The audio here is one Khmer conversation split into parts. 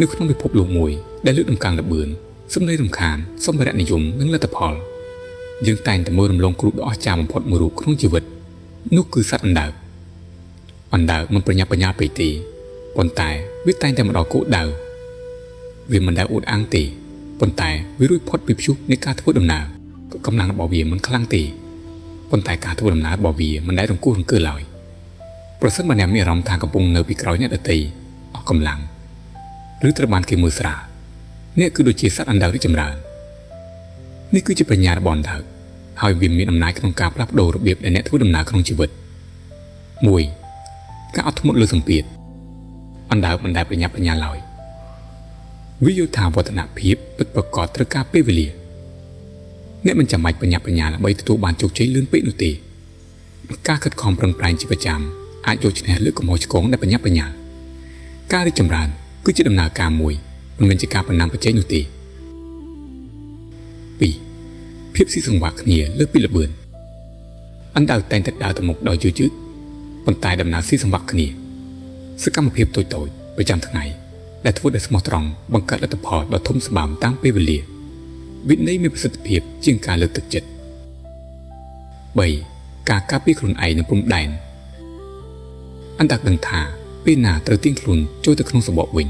នៅក្នុងពិភពលោកមួយដែលលើកតម្កើងល្បឿនសម្លេងរំខានសម្ភារៈនិយមនិងលទ្ធផលយើងតែងតែមើលរំលងគ្រូដ៏អស្ចារ្យបំផុតមួយរូបក្នុងជីវិតនោះគឺសត្វអណ្ដើកអណ្ដើកមិនប្រញាប់ប្រញាល់ពេកទេប៉ុន្តែវាតែងតែមកដល់គោលដៅវាមិនដែលអួតអាងទេប៉ុន្តែវារួចផុតពីព្យុះនៃការធ្វើដំណើរកម្លាំងរបស់វាមិនខ្លាំងទេប៉ុន្តែការធ្វើដំណើររបស់វាមិនដែលរង្គោះរង្គើឡើយប្រសិនបើអ្នកមានអារម្មណ៍ថាកំពុងនៅពីក្រោយអ្នកដទៃអស់កម្លាំង ឬត្រូវបានគេមើលស្រាលអ្នកគឺដូចជាសត្វអណ្ដើករីកចម្រើននេះគឺជាបញ្ញារបស់អណ្ដើកហើយវាមានអំណាចក្នុងការផ្លាស់ប្ដូររបៀបដែលអ្នកធ្វើដំណើរក្នុងជីវិត1ការអត់ធ្មត់លើសម្ពាធអណ្ដើកមិនដែលប្រញាប់ប្រញាល់ឡើយវាយល់ថាវឌ្ឍនភាពពិតប្រាកដត្រូវការពេលវេលាអ្នកមិនចាំបាច់ប្រញាប់ប្រញាល់ដើម្បីទទួលបានជោគជ័យលឿនពេកនោះទេការខិតខំប្រឹងប្រែងជាប្រចាំអាចយកឈ្នះលើកំហុសឆ្គងដែលប្រញាប់ប្រញាល់ការរីកចម្រើនគឺជាដំណើរការមួយមិនមែនជាការប្រណាំងប្រជែងនោះទេ2ភាពស៊ីសង្វាក់គ្នាលើសពីល្បឿនអណ្ដើកតែងតែដើរទៅមុខដោយយឺតយឺតប៉ុន្តែដំណើរស៊ីសង្វាក់គ្នាសកម្មភាពតូចៗប្រចាំថ្ងៃដែលធ្វើដោយស្មោះត្រង់បង្កើតលទ្ធផលដ៏ធំសម្បើមតាមពេលវេលាវិន័យមានប្រសិទ្ធភាពជាងការលើកទឹកចិត្ត3ការការពារខ្លួនឯងនៅព្រំដែនអណ្ដើកដឹងថាពេលណាត្រូវទាញខ្លួនចូលទៅក្នុងសម្បកវិញ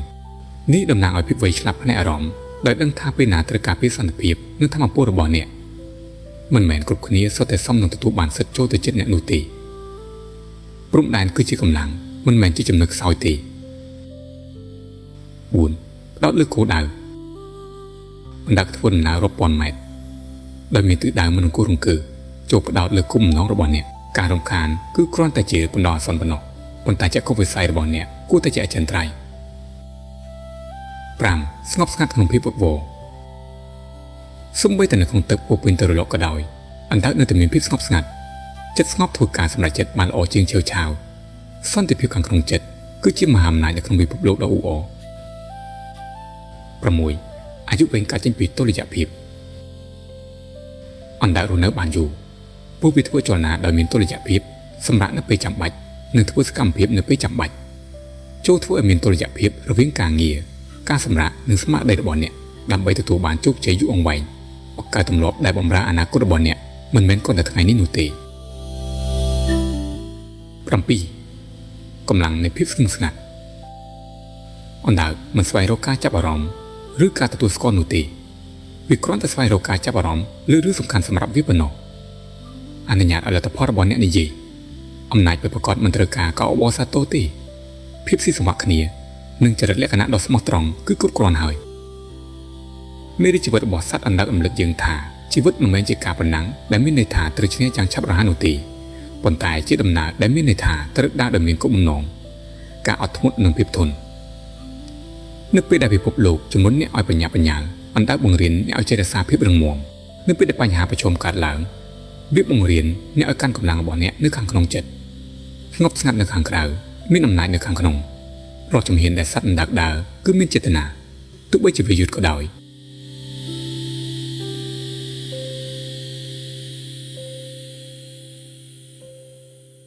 នេះតំណាងឲ្យភាពវៃឆ្លាតផ្នែកអារម្មណ៍ដោយដឹងថាពេលណាត្រូវការពារសន្តិភាពនិងធម៌ពលរបស់អ្នកមិនមែនគ្រប់គ្នាសុទ្ធតែសមនឹងទទួលបានសិទ្ធិចូលទៅជិតអ្នកនោះទេព្រំដែនគឺជាកម្លាំងមិនមែនជាចំណុចខ្សោយទេ4ផ្ដោតលើគោលដៅបណ្ដាធ្វើដំណើររាប់ពាន់ម៉ែត្រដោយមានទិសដៅមិនអង្គរង្គើចូលផ្ដោតលើគោលបំណងរបស់អ្នកការរំខានគឺគ្រាន់តែជាបណ្ដោះអាសន្នប៉ុណ្ណោះប៉ុន្តែចក្ខុវិស័យរបស់អ្នកគួរតែជាអចិន្ត្រៃយ៍5ស្ងប់ស្ងាត់ក្នុងភាពវឹកវរសូម្បីតែនៅក្នុងទឹកពោពេញទៅរលកក៏ដោយអណ្ដើកនៅតែមានភាពស្ងប់ស្ងាត់ចិត្តស្ងប់ធ្វើការសម្រេចចិត្តបានល្អជាងឆេវឆាវសន្តិភាពខាងក្នុងចិត្តគឺជាមហាអំណាចនៅក្នុងពិភពលោកដ៏អ៊ូអរ6អាយុវែងកាត់ចេញពីតុល្យភាពអណ្ដើករស់នៅបានយូរពួកវាធ្វើចលនាដោយមានតុល្យភាពសម្រាប់នៅពេលចាំបាច់និងធ្វើសកម្មភាពនៅពេលចាំបាច់ចូលធ្វើឲ្យមានតុល្យភាពរវាងការងារការសម្រាកនិងស្មារតីរបស់អ្នកដើម្បីទទួលបានជោគជ័យយូរអង្វែងបង្កើតទម្លាប់ដែលបម្រើអនាគតរបស់អ្នកមិនមែនគ្រាន់តែថ្ងៃនេះនោះទេ7កម្លាំងនៃភាពស្ងៀមស្ងាត់អណ្ដើកមិនស្វែងរកការចាប់អារម្មណ៍ឬការទទួលស្គាល់នោះទេវាគ្រាន់តែស្វែងរកការចាប់អារម្មណ៍លើរឿងសំខាន់សម្រាប់វាប៉ុណ្ណោះអនុញ្ញាតឲ្យលទ្ធផលរបស់អ្នកនិយាយអំណាចពិតប្រាកដមិនត្រូវការការអបអរសាទរទេភាពស៊ីសង្វាក់គ្នានិងចរិតលក្ខណៈដ៏ស្មោះត្រង់គឺគ្រប់គ្រាន់ហើយមេរៀនជីវិតរបស់សត្វអណ្ដើករំលឹកយើងថាជីវិតមិនមែនជាការប្រណាំងដែលមានន័យថាត្រូវឈ្នះយ៉ាងឆាប់រហ័សនោះទេប៉ុន្តែជាដំណើរដែលមានន័យថាត្រូវដើរដោយមានគោលបំណងការអត់ធ្មត់និងភាពធន់នៅពេលដែលពិភពលោកជំរុញអ្នកឲ្យបញ្ញាបញ្ញាលអណ្ដើកបង្រៀនអ្នកឲ្យចេះរក្សាភាពរឹងមាំនៅពេលដែលបញ្ហាប្រឈមកើតឡើងវាបង្រៀនអ្នកឲ្យកាន់កម្លាំងរបស់អ្នកនៅខាងក្នុងចិត្តស្ងប់ស្ងាត់នៅខាងក្រៅមានអំណាចនៅខាងក្នុងរាល់ជំហានដែលសត្វអណ្ដើកដើរគឺមានចេតនាទោះបីជាវាយឺតក៏ដោយ